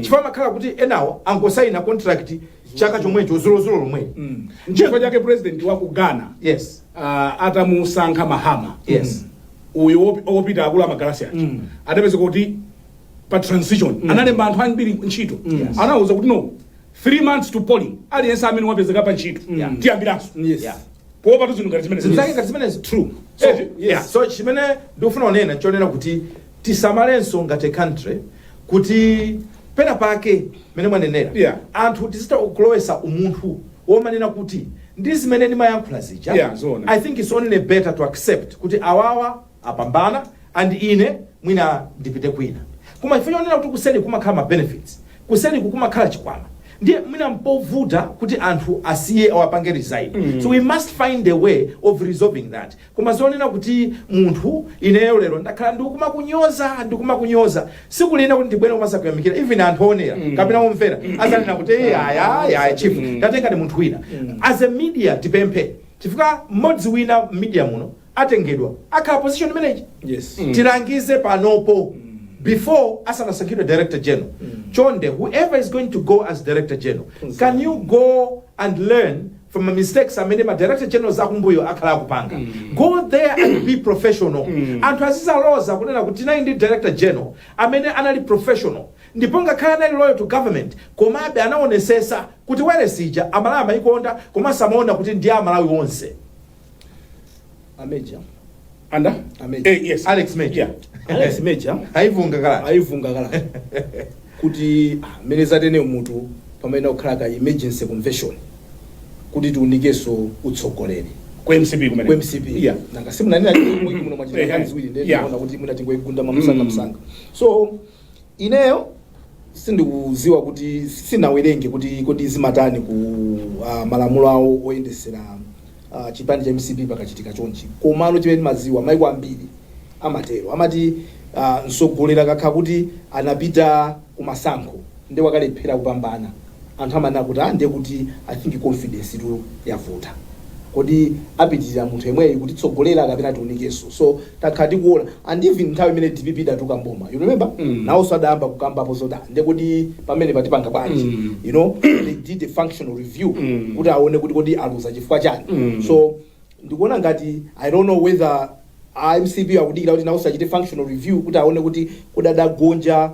chifukwa amakhala kuti enawo angosayina contract chaka chomwecho, zulozulu lomwe. Nchifukwa chake president wa ku Ghana, atamusankha Mahama, uyu wopita akulu amagalasi aja, adapeza kuti pa transition analemba anthu ambiri ntchito. Anawuza kuti, "No, 3 months to polling, aliyense amene wapezeka pa ntchito, tiyambiranso," kuopa tuzinthu ngati zimene. Zinthu zake ngati zimenezo. True. So, Yeah. so chimene ndikufuna kunena nchonena kuti tisamalenso ngati country kuti pena pake mene mwanenera, anthu tizita kulowesa umunthu womanena kuti ndi zimene ndimayankhula zija. Yeah, zoona. I think it's only better to accept kuti awawa apambana and ine mwina ndipite kwina. Koma chifukwa chonena kuti kuseli kumakhala ma benefits, kuseliku kumakhala chikwama, ndiye mwina mpovuta kuti anthu asiye, awapange resign. So we must find a way of resolving that. Koma zonena kuti munthu, ineyo lero ndakhala ndikumakunyoza, ndikumakunyoza, siku lina kuti ndibwere kumasakuyamikira, even anthu oonera kapena omvera azanena kuti, "Eh, aya aya, chief, tatengani munthu wina." As a media tipemphe, chifukwa mmodzi wina media muno atengedwa, akhala position manager. Tilangize panopo before asanasankhidwe director general. Chonde, whoever is going to go as director general, can you go and learn from the mistakes amene ma director generals akumbuyo akhala akupanga? Go there and be professional. Anthu azizaloza kunena kuti tinali ndi director general amene anali professional, ndipo ngakhale anali loyal to government, komabe anaonesesa kuti wailesi ija Amalawi amayikonda, komanso amaona kuti ndi Amalawi onse. A Major. Anda. A Major. Eh, yes. Alex Major. Alex Major. Aivunga kalata. Ayivunga kalata kuti, ah, mmene zatene mutu pamene kukhala ka emergency convention kuti tiunikenso utsogoleri ku MCP kumene. Ku MCP. Nanga simunanena wiki muno mwachita nkhani ziwiri, ndiye ndikuona kuti mwina tingoigunda mwamsanga msanga. So ineyo sindikuziwa kuti, sinawerenge kuti kodi zimatani ku malamulo awo oyendesera chipani cha MCP pakachitika chonchi. Komano chimene timaziwa, maiko ambiri amatero, amati mtsogoleri akakhala kuti anapita kumasankho ndi wakalephera kupambana, anthu amanena kuti, ah, ndiye kuti I think confidence tu yavuta, kodi apitirira munthu yemweyi kutitsogolera kapena tiunikenso? So takhala tikuona, and even nthawi imene DPP idatuka mboma, you remember, nawonso adayamba kukambapo zoti, ah, ndiye kuti pamene patipanga bwanji? They did a functional review kuti aone kuti kodi aluza chifukwa chani. So ndikuona ngati, I don't know whether MCP akudikira kuti nawonso achite functional review kuti aone kuti kodi adagonja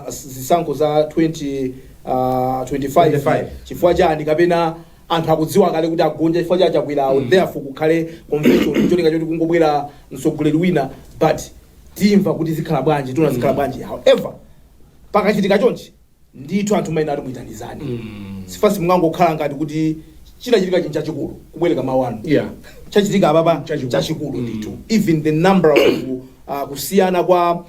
zisankho za 20 25 25. chifukwa chani, kapena anthu akudziwa kale kuti agonja chifukwa cha Chakwerawo, therefore kukhale convention cholinga choti kungobwera mtsogoleri wina. But timva kuti zikhala bwanji, tiona zikhala bwanji. However, pakachitika chonchi ndithu anthu maina ati muyitanizani, sifa simungangokhala ngati kuti chinachitika chinthu chachikulu, kubwereka mawu anu, chachitika apapa Chachikulu. chachikulu ndithu. Even the number of kusiyana kwa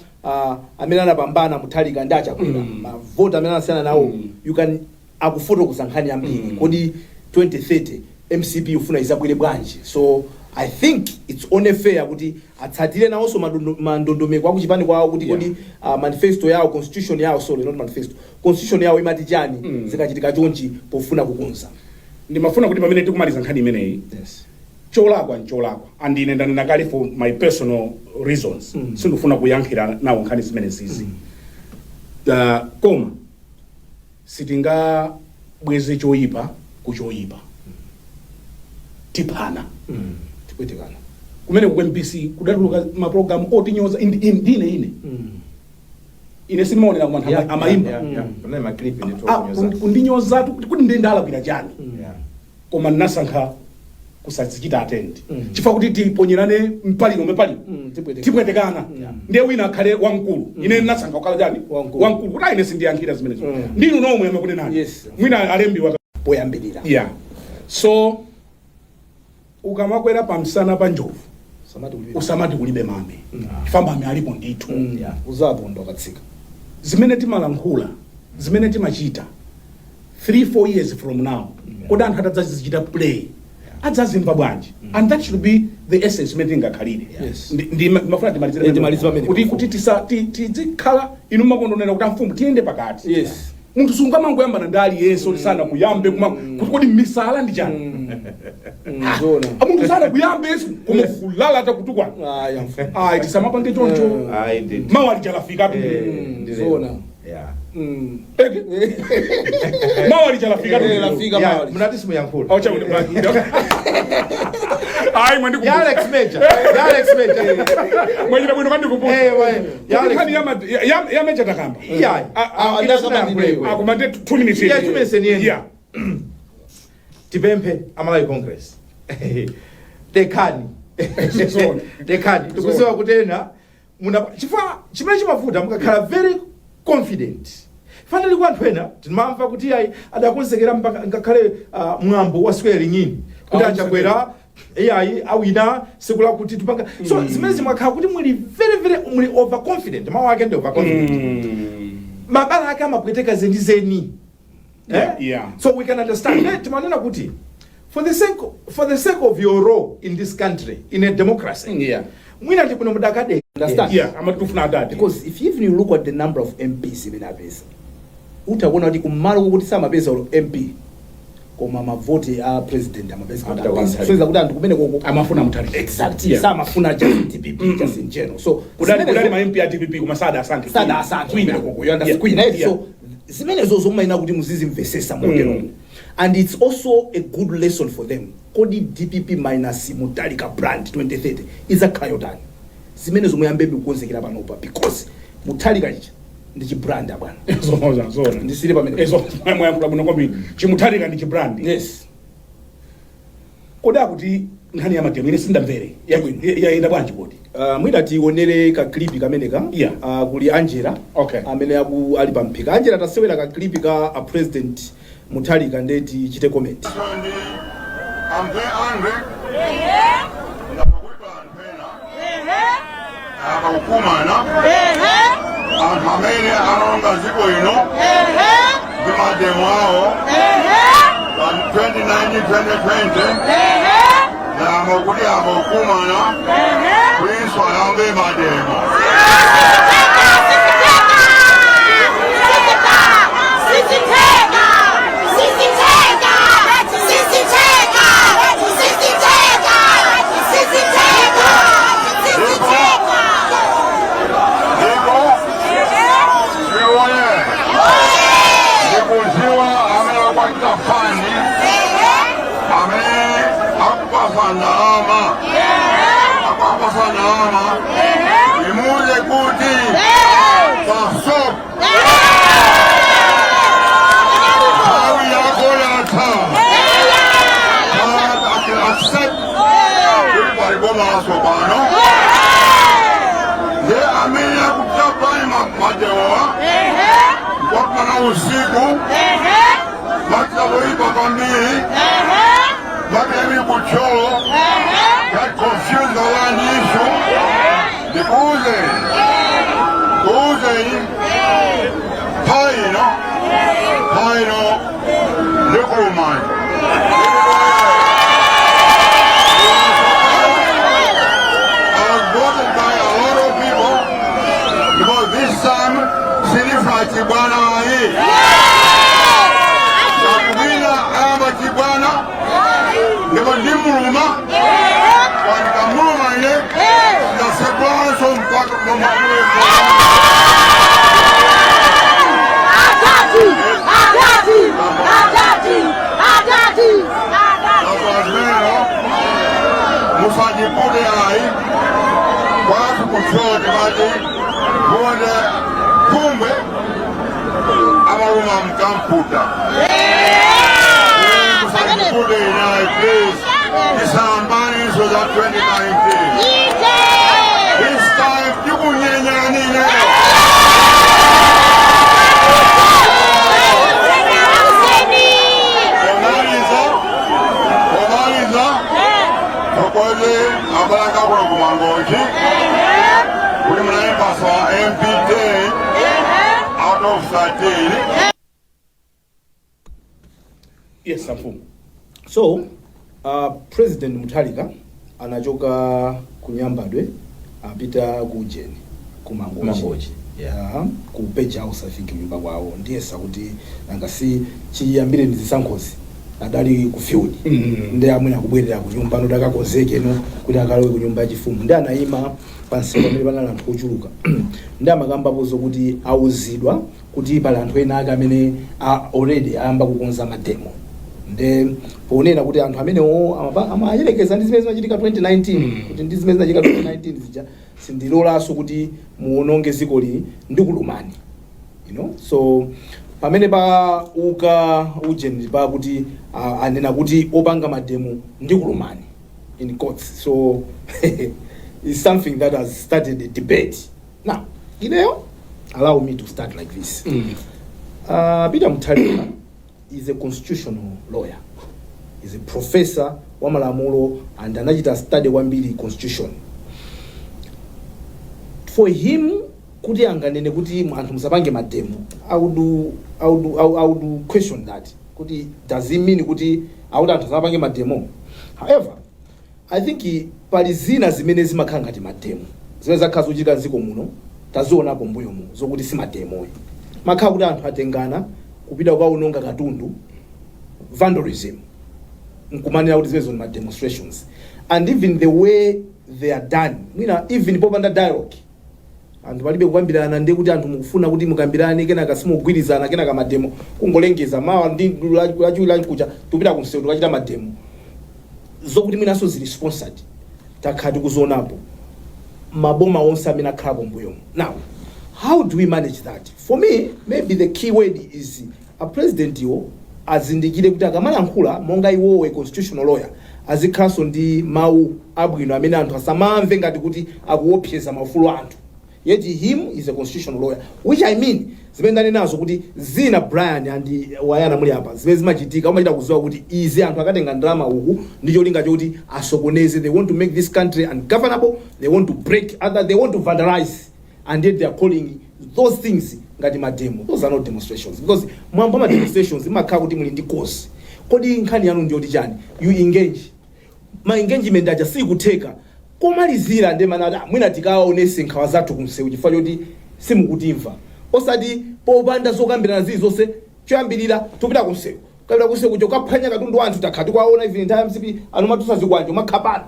amene anapambana, Mutharika ndi aChakwera, mavoti amene anasiyana nawo, you can akufotokoza nkhani yambiri. Kodi 2030 MCP ufuna izabwere bwanji? So I think it's only fair kuti atsatire nawonso mandondomeko akuchipani kwawo kuti kodi manifesto yawo, constitution yawo, sorry, not manifesto, constitution yawo imati chani zikachitika chonchi pofuna kukonza? Ndimafuna kuti pamene tikumaliza nkhani imeneyi, cholakwa ncholakwa, and ine ndanena kale, for my personal reasons, sindifuna kuyankhira nawo nkhani zimene zizi, koma sitingabweze choyipa ku choyipa, tiphana. Tipwetekana. Kumene ku MBC kudatuluka mapulogalamu otinyoza, ndine ine. Ine sindimaonera, koma anthu amayimba. Panali ma clip ndithu Ah, okunyoza. Kundinyozatu kuti ndiye ndalakwira chani? Koma ndinasankha kusazichita attend chifukwa kuti tiponyerane mpaliro mepaliro, Tipwetekana. tipwetekana. Ndiye wina akhale wamkulu, ine ndinasankha kukhala chani? Wamkulu. Wamkulu, kuti aine sindiyankhira zimenezo. Ndinu nomwe amakunenani. Yes. Mwina alembiwa poyambirira. Yeah, so ukamakwera pamsana pa njovu, samati kulibe usamati kulibe mame, chifukwa mame alipo ndithu. Uzaponda ukatsika. Zimene timalankhula, zimene timachita, 3 4 years from now, kodi anthu atadzazichita play adzazimva bwanji? And that should be the essence imene tingakhalire. Yes. Mafuna timalizire Eh, timalize pamene. kuti tisa tizikhala, inu makondonera kuti amfumu tiyende pakati. Munthu sungamangoyambana ndi aliyense kuti sana kuyambe kuma kuti kodi misala ndi chani? Zona. Ah, munthu sana kuyambe koma kulala atakutukwana. Aya, mfumu. Ayi, tisamapange choncho. Ayi, ndithu. Mawu alichalafika. Ndilero. Zona. Eke. Mawu alichalafika. Eh, lafika. Yeah, munati simuyankhula. Ayi, mwandikumbutsa. Ya Alex Major. Ya Alex Major. Mwachita bwino kandikumbutsa. Eh, ya Alex. Nkhani ya Major takamba. Yeah. Ah, ah, ndakamba. Koma ndi 2 minutes. Yeah, 2 minutes yeniyeni. Tipemphe Amalawi Congress, tekani. Zona. Tekani, tikuziwa kuti ena muna chifukwa chimene chimavuta mukakhala very confident. Fanali kwa anthu ena timamva kuti ayi, adakonzekera mpaka ngakhale mwambo wa swearing in kuti Ah, achakwera iyayi awina siku lakuti tupanga. So zimene zimakhala kuti muli very very muli overconfident, mawu ake ndi overconfident, mabala ake amapweteka zenizeni. Eh? Yeah. So we can understand. Timanena kuti for the sake of your role in this country, in a democracy, mwina tikuno mudakade. Understand? Yeah, amatufuna adadi. Because if even you look at the number of MPs imene apeza, utakuona kuti kumalo kokuti samapeza ulo MP, koma mavoti a president amapeza kuti After apeza. one So kuti anthu kumene koko amafuna Mutharika. Exactly. Samafuna just DPP, just in general. So kudali zimenezo- kudali ma MP a DPP koma sada asankhe sada asankhe kwina kumene koko, you understand? Kwina. Kwina. So zimenezo zomaina kuti muzizimvesesa motero. And it's also a good lesson for them. Kodi DPP minus Mutharika brand 2030 izakhala yotani? Zimenezo muyambebi kukonzekera panopa, because Mutharika ichi ndi chibrand, abwana. Zona, zona. Ndisire pamene. Ezo mwayankhula bwino kwambiri. Chimutharika ndi chibrand. Yes. Kodi akuti nkhani ya mademo, ine sindamvere. Yabwino. Yayenda bwanji kodi? Mwina tionere ka clip kameneka. Kuli Angela amene aku ali pamphika. Angela, tasewera ka clip ka a President Mutharika, ndeti chite comment. I'm very angry. Ndakuipa anthu ena akakukumana, anthu amene analonga dziko ino ndi mademo awo pa 2019 2020, yamba kuti akakumana kuinso ayambe mademo. Sisitheka! Sisitheka! Sisitheka! Sisitheka! Sisitheka! Sisitheka! Ndipo siwoye ndikuziwa amene akwatita fund, amene akupasa ndalama, akupasa ndalama, imuze kuti pasop nthawi yako yatha. Accept kuti pali boma pano. Nde amene akupita pani mademowa kwakana usiku machita loyipa kwambiri makemi kucholo that confuse the land issue. Ndikuuze kuuzeni paino paino ndikulumani. I was voted by a lot of people because this time sinifuna chibwana ayi. Chakuwina amba chibwana ndipo ndimuluma, wandikamuluma ine ndasekwanso mpaka kumamule. Adadi! Adadi! Adadi! Adadi! Adadi! Apazmeno musajipute ayi kwatu kuchote mati kunde kumbe. Mukamputa. Musandipute inayi, please. Tisayambanenso za 2019. This time tikunyenyani ine. Pomaliza, tithokoze abale anga kuno ku Mangochi kuti munayipasa MP 10 out of 13. Yes, amfumu. So President Mutharika anachoka ku Nyambadwe, apita ku jeni ku Mangochi. Mangochi, yeah. Ku Page House, I think, nyumba kwawo. Ndiyesa kuti nanga si chiyambire ndi zisankhozi adali ku field, ndi amwene akubwerera ku nyumba noti akakonzeke no kuti akalowe ku nyumba yachifumu. Ndi anayima pansewu pamene panali anthu ochuluka, ndi amakambapo zokuti auzidwa kuti pali anthu ena ake amene already ayamba kukonza mademo, nde ponena kuti anthu amenewo amayerekeza ndi zimene zimachitika 2019, kuti ndi zimene zinachitika 2019 zija, sindilolanso kuti muononge dziko lili ndikulumani. So pamene pa uka ujeni pa kuti anena kuti opanga mademo ndikulumani, in quotes. So it's something that has started a debate. Now ineyo, allow me to start like this. Peter Mutharika is a constitutional lawyer, is a professor wa malamulo and anachita study kwambiri constitution. For him kuti anganene kuti anthu musapange mademo, I would question that, kuti does it mean kuti akuti anthu asapange mademo? However, I think pali zina zimene zimakhala ngati mademo zimene zakhala zochitika mdziko muno, tazionapo mbuyomu, zokuti si mademoyi, makhala kuti anthu atengana kupita kukaononga katundu, vandalism, nkumanena kuti zimenezo ni ma demonstrations. And even the way they are done, mwina even popanda dialogue, anthu palibe kukambirana, ndiye kuti anthu mukufuna kuti mukambirane, kenaka simugwirizana, kenaka mademo, kungolengeza mawa ndi lachiwiri lankucha tupita kumsewu tukachita mademo, zokuti mwinanso zili sponsored, takhala tikuzionapo maboma onse amene akhalapo mbuyomu. Now, how do we manage that? For me, maybe the key word is a president iwo azindikire kuti akamalankhula monga iwowe constitutional lawyer, azikhalanso ndi mawu abwino amene anthu asamamve ngati kuti akuopseza maufulu anthu, yet him is a constitutional lawyer. Which I mean, zimene ndanenazo kuti zina, Brian and Wayana muli apa, zimene zimachitika umachita kuziwa kuti izi anthu akatenga ndalama uku ndi cholinga chokuti asokoneze. They want to make this country ungovernable, they want to break other, they want to vandalize, and yet they are calling those things ngati mademo. Those are not demonstrations, because mwambo ma demonstrations imakhala kuti muli ndi cause. Kodi nkhani yanu ndiyoti chani? You engage, ma engagement aja sikutheka, komalizira ndi manati, "Ah, mwina tikaonese nkhawa zathu kumsewu chifukwa choti simukutimva," osati popanda zokambirana zilizonse, choyambirira tupita kumsewu, kapita kumsewu kuja ukaphwanya katundu wa anthu. Takhala tikuwaona even nthawi ya MCP anthu matusa zikwanje umakhapana.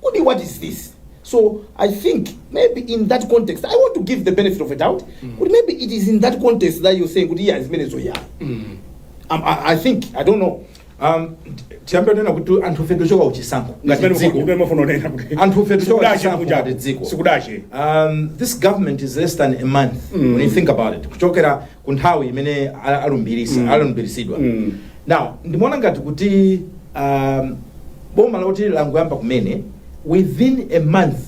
Kodi what is this? So I think maybe in that context, I want to give the benefit of a doubt kuti maybe it is in that context that you're saying kuti iya, zimenezo ya I think, I don't know. Tiyambe kunena kuti anthu ife tochoka kuchisankho ngati dziko. Ndimene mafuna kunena kuti Anthu ife tochoka sikudache kuchisankho kunja. ngati dziko. Sikudache. This government is less than a month when you think about it, kuchokera ku nthawi imene alumbirisidwa. Now ndimaona ngati kuti boma loti langoyamba kumene, within a month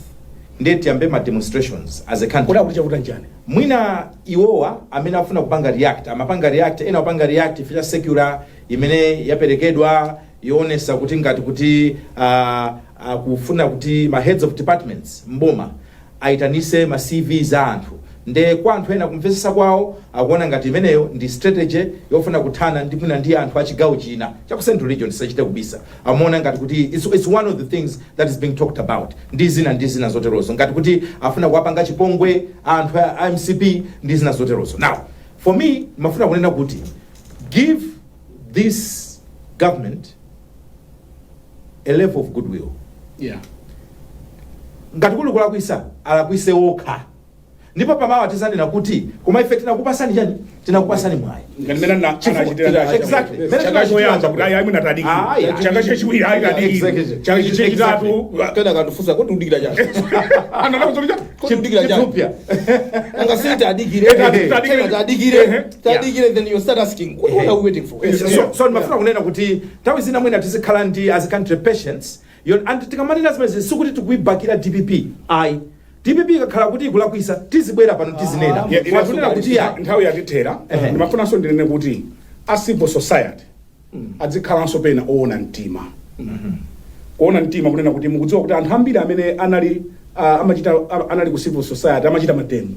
ndiye tiyambe ma demonstrations as a country. Kodi akuti chakuta njani? Mwina iwowa amene afuna kupanga react, amapanga react, ena apanga react cha circular imene yaperekedwa yoonesa kuti ngati kuti kufuna kuti ma heads of departments mboma ayitanise ma CV za anthu. Nde kwa anthu ena, kumvesesa kwawo, akuona ngati imeneyo ndi strategy yofuna kuthana ndi mwina ndi anthu achigawo china cha ku Central Region. Tisachite kubisa, amaona ngati kuti it's one of the things that is being talked about, ndi zina ndi zina zoterozo, ngati kuti afuna kuwapanga chipongwe anthu a MCP ndi zina zoterozo. Now for me, mafuna kunena kuti give this government a level of goodwill. Ngati kuli kulakwisa, alakwise okha. Ndipo pamawa tizanena kuti koma ife tinakupasani chani? Tinakupasani mwayi. Ngati mmene anachitira Exactly. chaka choyamba kuti ayi, mwina tadikira. Chaka chachiwiri, ayi, tadikira. Exactly. Chaka chachitatu Kena kandifunsa kuti udikira chani? Ananakuzolia. Kuti udikira chani? Chithupya. Anga siti adikire. Tadikire. Tena tadikire. Tadikire, then you start asking, what are we waiting for? So ndimafuna kunena kuti nthawi zina mwina tizikhala ndi, as a country, patience. And tikamanena zimenezi, sikuti tikuibakira DPP, ayi. DPP ikakhala kuti ikulakwisa, tizibwera pano, tizinena. Yeah, Koma tunena kuti ya nthawi yatithera. Ndimafunanso ndinene kuti a civil society adzikhalanso pena oona mtima, kuona mtima kunena kuti mukudziwa kuti anthu ambiri amene anali amachita anali ku civil society, amachita mademo,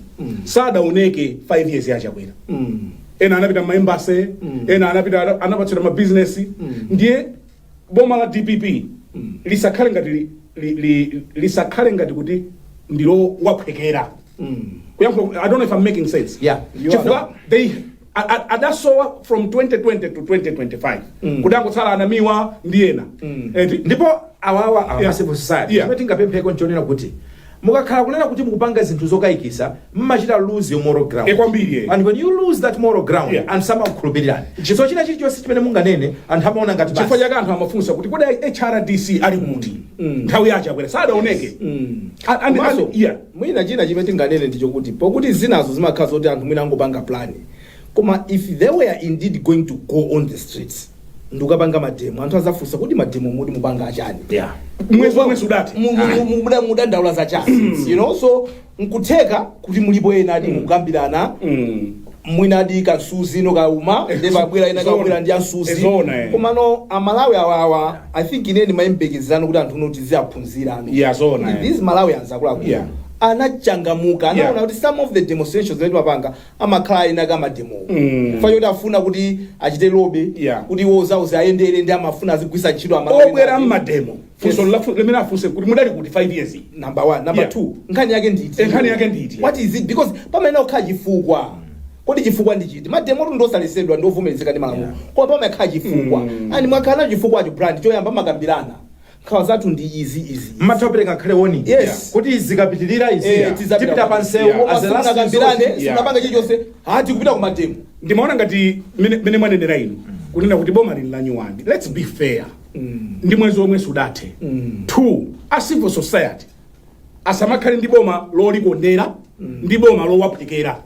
sadaoneke 5 years yachakwera. Ena anapita ma embassy, ena anapita, anapatsidwa ma business. Ndiye boma la DPP lisakhale ngati lisakhale ngati kuti ndilo waphwekera kuyankhula. I don't know if I'm making sense. Yeah. You Chifukwa they adasowa from 2020 to 2025, kudangotsala anamiwa ndi ena. Ndipo awawa awa civil society, chimene tingapempheko nchonena kuti mukakhala kunena kuti mukupanga zinthu zokayikisa, mmachita lose your moral ground. Kwambiri, eh. And when you lose that moral ground, anthu samakukhulupirirani. So china chilichonse chimene munganene, anthu amaona ngati Chifukwa basi. chake anthu amafunsa kuti kodi HRDC ali kuti nthawi yache akwera? Sadaoneke. Komanso, Yeah. mwina china chimene tinganene ndichokuti pokuti zinazo zimakhala zoti anthu mwina angopanga plan, koma if they were indeed going to go on the streets ndikukapanga mademo, anthu azafunsa kuti mademo muti mupanga achani? Mwezi omwe sudati. Mudandaula za chani? So nkutheka kuti mulipo ena adi mukukambirana, mwina adi kansuzi ino kauma, ndi pabwera ena kabwera ndi ansuzi. Zona, eh. Komano Amalawi awawa, I think ine ndimayembekezerano kuti anthu uno tiziaphunzirano. Yeah, zona, eh. These Malawians, akuluakulu, anachangamuka, anaona kuti some of the demonstrations zimene timapanga amakhala ena ka mademo chifukwa choti afuna kuti achite lobby, kuti iwo zawo ziyendere, ndi amafuna azigwisa ntchito Amalawi. Obwera mmademo, funso limene afunse kuti mudali kuti 5 years iyi? Number one. Number two, nkhani yake nditi? Nkhani yake nditi? What is it? Because pamene okhala chifukwa, kodi chifukwa ndi chiti? Mademo tu ndosalesedwa, ndovomerezeka ndi malamulo, koma pamakhala chifukwa. And mwakhala chifukwacho, brand choyamba makambirana, nkhawa zathu ndi izi, izi, izi. Mmatha kupereka ngakhale warning kuti zikapitirira izi, Tizapita tipita pa nsewu as a last simunakambirane, resort. simunapanga chilichonse, hati kupita ku mademo. Ndimaona ngati mene mwanenera inu kunena kuti boma lili la nyuwani, let's be fair, ndi mwezi omwe sudathe. Two, a civil society asamakhale ndi boma lolikondera ndi boma lowaphwekera,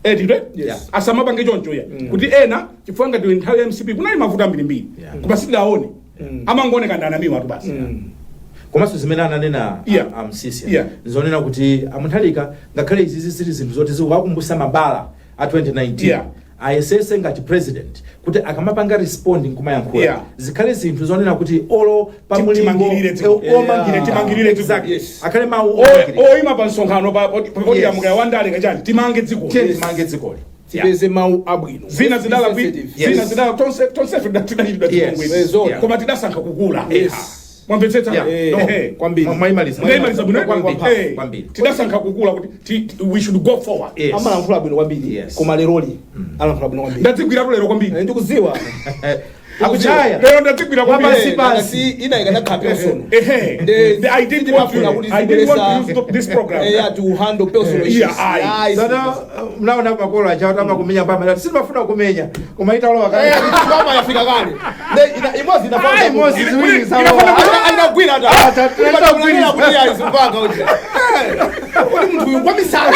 etitwe. Yes. Asamapange choncho ya kuti ena, chifukwa ngati nthawi ya MCP kunali mavuto ambirimbiri, koma sitidaone, amangooneka ndi anamiwa tu basi. Komanso zimene ananena amsisi, zonena kuti amuthalika, ngakhale izizi zili zinthu zoti zikuwakumbutsa mabala a 2019, ayesese ngati president kuti akamapanga respond nkumayankhula, zikhale zinthu zonena kuti olo pamulingo Timangirire dziko. Omangirira. Timangirire dziko. Exactly. Akhale mawu omangirira. Oyima pa msonkhano podium ya wandale kachani, timange dziko. Tiye timange dzikoli. Tipeze mawu abwino. Zina zidala Sensitive. zina zidala, tonse tonsefe tidachitidwa chipongwe, Zona. koma tidasankha kukula. Mwamvetsetsa? Yeah. No. Kwambiri. Mwayimaliza. Ndayimaliza bwino. Kwambiri. Kwambiri. Tidasankha kukula kuti we should go forward. Amalankhula bwino kwambiri. Koma leroli alankhula bwino kwambiri. Ndadzigwiratu lero kwambiri. Ndikuziwa. Akuchaya. Lero ndadzigwira kwambiri. Pansi pansi. Ina ikanakhala personal. Ehe. I didn't want to, I didn't want to use this program. Yeah, to handle personal issues. Yeah, aye. Aye. Sana mnaona makolo acha atamba kumenya pama, sindimafuna kumenya, koma italowa kale. Mama yafika kale. Imodzi inafana. Ayi, imodzi, ziwiri zalowa. Inagwira ta. Ah, Inagwira kuti ayi zipanga uja. Kodi munthu uyu kwamisala.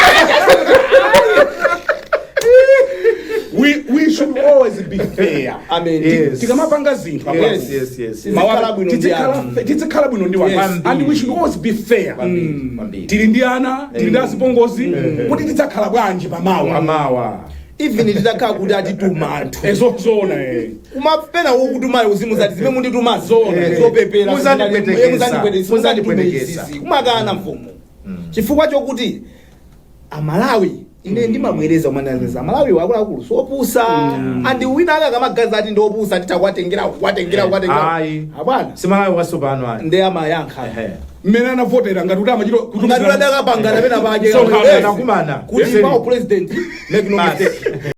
We should always be fair. Amen. Tikamapanga zinthu, Yes. Tizikhala bwino ndi anthu. Tizikhala bwino ndi wanthu. And we should always be fair. Kwambiri. Tili ndi ana, tili ndi azipongozi, kuti tidzakhala bwanji pamawa? Pamawa. Even titakhala kuti atituma anthu. Ezozona, eh. Kumapena ukutumayo uzimu zati zimene munditumazo Zona. zopepera. Muzandipwetekesa. Muzandipwetekesa. Kumakana mfumu chifukwa chokuti Amalawi, ine ndimabwereza umananiza, Amalawi akuluakulu sopusa, and wina ake akamagaza ati ndiopusa, titakwatengera kuwatengera kuwatengera. Ayi. Abwana. Simalawi wasopano ayi. Ndi amayankha. Mmene anavotera ngati kuti amachita Ngati adakapangana pena pake. Sonkhano. Nakumana. Kuti pawo president, make no mistake.